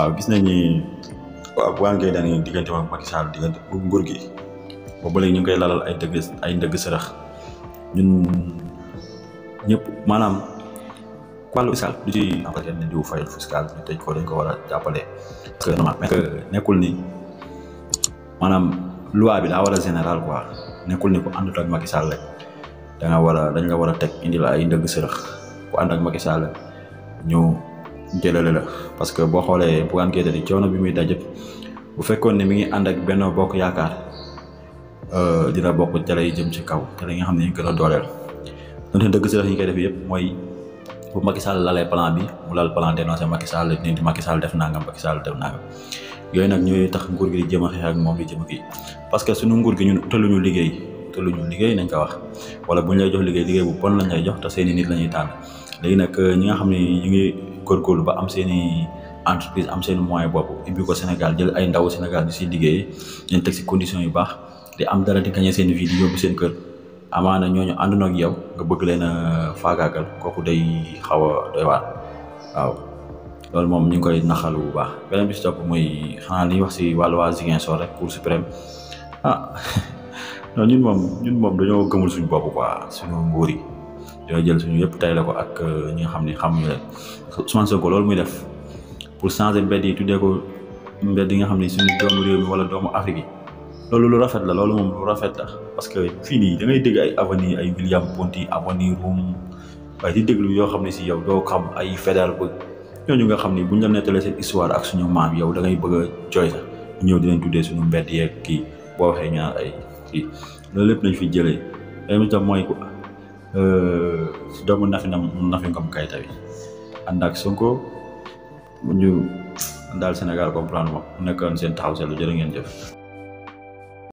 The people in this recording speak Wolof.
waaw gis nañ ni waaw Bougane Gueye Dany diggante ak Macky Sall diggante nguur gi boobu léegi ñu ngi koy lalal ay ndëgg sërëx ñun ñëpp maanaam wàllu fiscal du ci après ne diw fayal fiscal ñu tëj ko dañ ko war a jàppale parce que nekkul ni maanaam loi bi daa war a général quoi nekkul ni ku àndut ak Macky Sall rek dañ la war a teg indi la ay ndëgg sërëx ku ànd ak Macky Sall ñu jëlale la parce que boo xoolee Bougane Gueye Dany coono bi muy daj bu fekkoon ne mi ngi ànd ak Benno Bokk Yaakaar dina bokk télé yi jëm ci kaw télé yi nga xam ne ñu gën a dooleel donte dëgg si la ñu koy def yëpp mooy bu Macky Sall lalee plan bi mu lal plan dénoncé Macky Sall ni Macky Sall def nangam Macky Sall def nangam yooyu nag ñooy tax nguur gi di jëm a xeex ak moom di jëm a kii parce que suñu nguur gi ñun utaluñu liggéey nañ ko wax wala bu ñu lay jox liggéey bu bon lañ lay jox te seeni nit la ñuy tànn léegi nag ñi nga xam ne ñu ngi góorgóorlu ba am seeni entreprise am seen moyen bopp ubbi ko Sénégal jël ay ndaw Sénégal di si liggéey leen teg si conditions yu baax di am dara di gagné seen vie di yóbbu seen kër amaana ñooñu àndoon ak yow nga bëgg leen a faagaagal kooku day xaw a doy waar waaw loolu moom ñu ngi koy naxalu bu baax beneen bi si topp mooy xanaa li ñuy wax si wàllu waa Ziguinchor rek Cour suprême non ñun moom dañoo gëmul suñu bopp quoi suñu nguur yi dañoo jël suñu yëpp tay la ko ak ñi nga xam ne xamuñu leen Ousmane Sonko loolu muy def pour changer mbedd yi tuddee ko mbedd yi nga xam ne suñu doomu réew mi wala doomu Afrique yi loolu lu rafet la loolu moom lu rafet la parce que fii nii da ngay dégg ay avenue ay William Ponty avenue Roume waaye di déglu yoo xam ne si yow doo xam ay fédéral ba ñooñu nga xam ni buñ la nettalee seen histoire ak suñu maam yow da ngay bëgg a jooy sax ñëw dinañ tuddee suñu mbedd yeeg kii boo waxee ñaar ay kii loolu lépp nañ fi jëlee léegi itam mooy doomu Nafi Ngom Keïta bi ànd ak Sonko ñu daal Sénégal comprendre ma nekkoon seen taxaw seetlu jërë ngeen jëf.